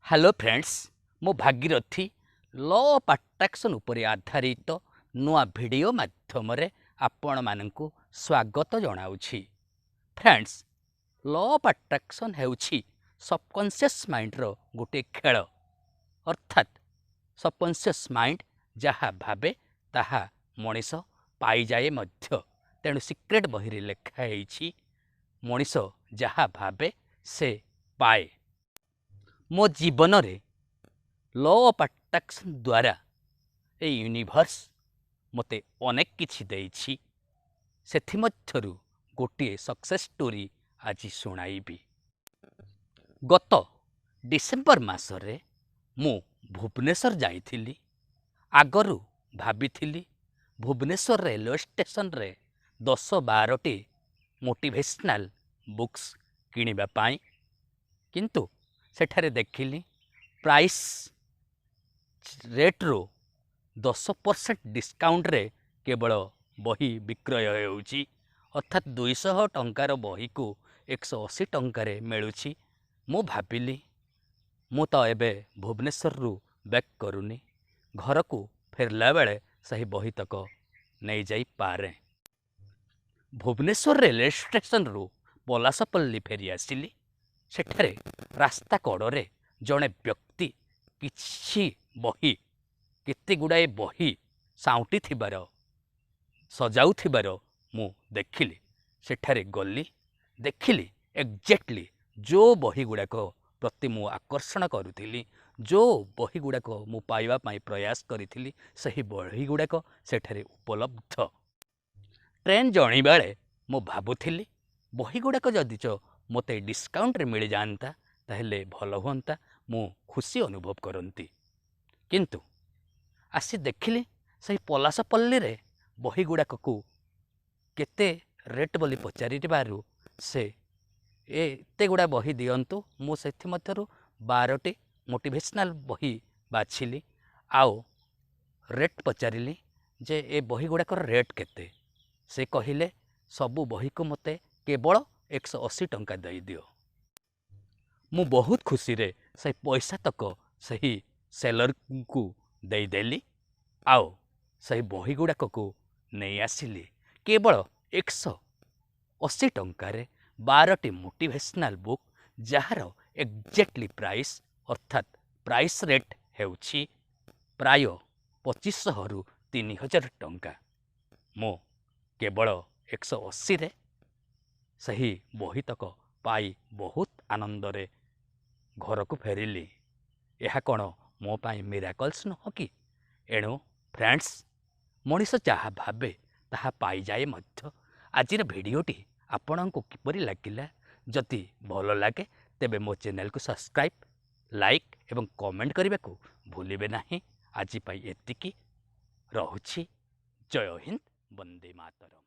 Hello friends, ମୁଁ Bhagirathi law of attraction ଉପରେ ଆଧାରିତ ନୂଆ ଭିଡ଼ିଓ ମାଧ୍ୟମରେ ଆପଣମାନଙ୍କୁ ସ୍ୱାଗତ ଜଣାଉଛି। ଫ୍ରେଣ୍ଡସ୍, ଲ ଅଫ୍ ଆଟ୍ରାକ୍ସନ୍ ହେଉଛି ସବକନସିୟସ୍ ମାଇଣ୍ଡର ଗୋଟିଏ ଖେଳ। ଅର୍ଥାତ୍ ସବକନସିୟସ୍ ମାଇଣ୍ଡ ଯାହା ଭାବେ, ତାହା ମଣିଷ ପାଇଯାଏ ମଧ୍ୟ। ତେଣୁ ସିକ୍ରେଟ୍ ବହିରେ ଲେଖା ହେଇଛି, ମଣିଷ ଯାହା ଭାବେ ସେ ପାଏ। ମୋ ଜୀବନରେ ଲ ଅଫ୍ ଆଟ୍ରାକ୍ସନ୍ ଦ୍ୱାରା ଏଇ ୟୁନିଭର୍ସ ମୋତେ ଅନେକ କିଛି ଦେଇଛି। ସେଥିମଧ୍ୟରୁ ଗୋଟିଏ ସକ୍ସେସ୍ ଷ୍ଟୋରି ଆଜି ଶୁଣାଇବି। ଗତ ଡିସେମ୍ବର ମାସରେ ମୁଁ ଭୁବନେଶ୍ୱର ଯାଇଥିଲି। ଆଗରୁ ଭାବିଥିଲି ଭୁବନେଶ୍ୱର ରେଲୱେ ଷ୍ଟେସନରେ 10-12ଟି ମୋଟିଭେସନାଲ୍ ବୁକ୍ସ କିଣିବା ପାଇଁ। କିନ୍ତୁ ସେଠାରେ ଦେଖିଲି ପ୍ରାଇସ୍ ରେଟ୍ରୁ 10% ଡିସକାଉଣ୍ଟରେ କେବଳ ବହି ବିକ୍ରୟ ହେଉଛି। ଅର୍ଥାତ୍ 200 ଟଙ୍କାର ବହିକୁ 180 ଟଙ୍କାରେ ମିଳୁଛି। ମୁଁ ଭାବିଲି, ମୁଁ ତ ଏବେ ଭୁବନେଶ୍ୱରରୁ ବ୍ୟାକ୍ କରୁନି, ଘରକୁ ଫେରିଲା ବେଳେ ସେହି ବହିତକ ନେଇଯାଇପାରେ। ଭୁବନେଶ୍ୱର ରେଲୱେ ଷ୍ଟେସନରୁ ପଲାସପଲ୍ଲୀ ଫେରି ଆସିଲି। ସେଠାରେ ରାସ୍ତା କଡ଼ରେ ଜଣେ ବ୍ୟକ୍ତି କିଛି ବହି, କେତେ ଗୁଡ଼ାଏ ବହି ସାଉଁଟି ଥିବାର, ସଜାଉଥିବାର ମୁଁ ଦେଖିଲି। ସେଠାରେ ଗଲି, ଦେଖିଲି ଏକ୍ଜାକ୍ଟଲି ଯେଉଁ ବହି ଗୁଡ଼ାକ ପ୍ରତି ମୁଁ ଆକର୍ଷଣ କରୁଥିଲି, ଯେଉଁ ବହି ଗୁଡ଼ାକ ମୁଁ ପାଇବା ପାଇଁ ପ୍ରୟାସ କରିଥିଲି, ସେହି ବହି ଗୁଡ଼ାକ ସେଠାରେ ଉପଲବ୍ଧ। ଟ୍ରେନ୍ ଜର୍ଣ୍ଣି ବେଳେ ମୁଁ ଭାବୁଥିଲି, ବହି ଗୁଡ଼ାକ ଯଦି ଚ ମୋତେ ଡିସକାଉଣ୍ଟରେ ମିଳିଯାଆନ୍ତା, ତାହେଲେ ଭଲ ହୁଅନ୍ତା, ମୁଁ ଖୁସି ଅନୁଭବ କରନ୍ତି। କିନ୍ତୁ ଆସି ଦେଖିଲି ସେହି ପଲାସପଲ୍ଲୀରେ ବହି ଗୁଡ଼ାକକୁ କେତେ ରେଟ୍ ବୋଲି ପଚାରିବାରୁ ସେ ଏତେ ଗୁଡ଼ା ବହି ଦିଅନ୍ତୁ। ମୁଁ ସେଥିମଧ୍ୟରୁ 12ଟି ମୋଟିଭେସନାଲ୍ ବହି ବାଛିଲି ଆଉ ରେଟ୍ ପଚାରିଲି ଯେ ଏ ବହି ଗୁଡ଼ାକର ରେଟ୍ କେତେ? ସେ କହିଲେ, ସବୁ ବହିକୁ ମୋତେ କେବଳ 180 ଟଙ୍କା ଦେଇଦିଅ। ମୁଁ ବହୁତ ଖୁସିରେ ସେ ପଇସା ତକ ସେହି ସେଲରଙ୍କୁ ଦେଇଦେଲି ଆଉ ସେହି ବହି ଗୁଡ଼ାକକୁ ନେଇ ଆସିଲି। କେବଳ 180 ଟଙ୍କାରେ 12ଟି ମୋଟିଭେସନାଲ୍ ବୁକ୍, ଯାହାର ଏକ୍ଜାକ୍ଟଲି ପ୍ରାଇସ୍, ଅର୍ଥାତ୍ ପ୍ରାଇସ୍ ରେଟ୍ ହେଉଛି ପ୍ରାୟ 2500ରୁ 3000 ଟଙ୍କା, ମୁଁ କେବଳ 180ରେ ସେହି ବହିତକ ପାଇ ବହୁତ ଆନନ୍ଦରେ ଘରକୁ ଫେରିଲି। ଏହା କ'ଣ ମୋ ପାଇଁ ମିରାକଲ୍ସ ନୁହଁ କି? ଏଣୁ ଫ୍ରେଣ୍ଡସ୍, ମଣିଷ ଯାହା ଭାବେ ତାହା ପାଇଯାଏ ମଧ୍ୟ। ଆଜିର ଭିଡ଼ିଓଟି ଆପଣଙ୍କୁ କିପରି ଲାଗିଲା? ଯଦି ଭଲ ଲାଗେ, ତେବେ ମୋ ଚ୍ୟାନେଲକୁ ସବସ୍କ୍ରାଇବ୍, ଲାଇକ୍ ଏବଂ କମେଣ୍ଟ କରିବାକୁ ଭୁଲିବେ ନାହିଁ। ଆଜି ପାଇଁ ଏତିକି ରହୁଛି। ଜୟ ହିନ୍ଦ, ବନ୍ଦେ ମାତରମ୍।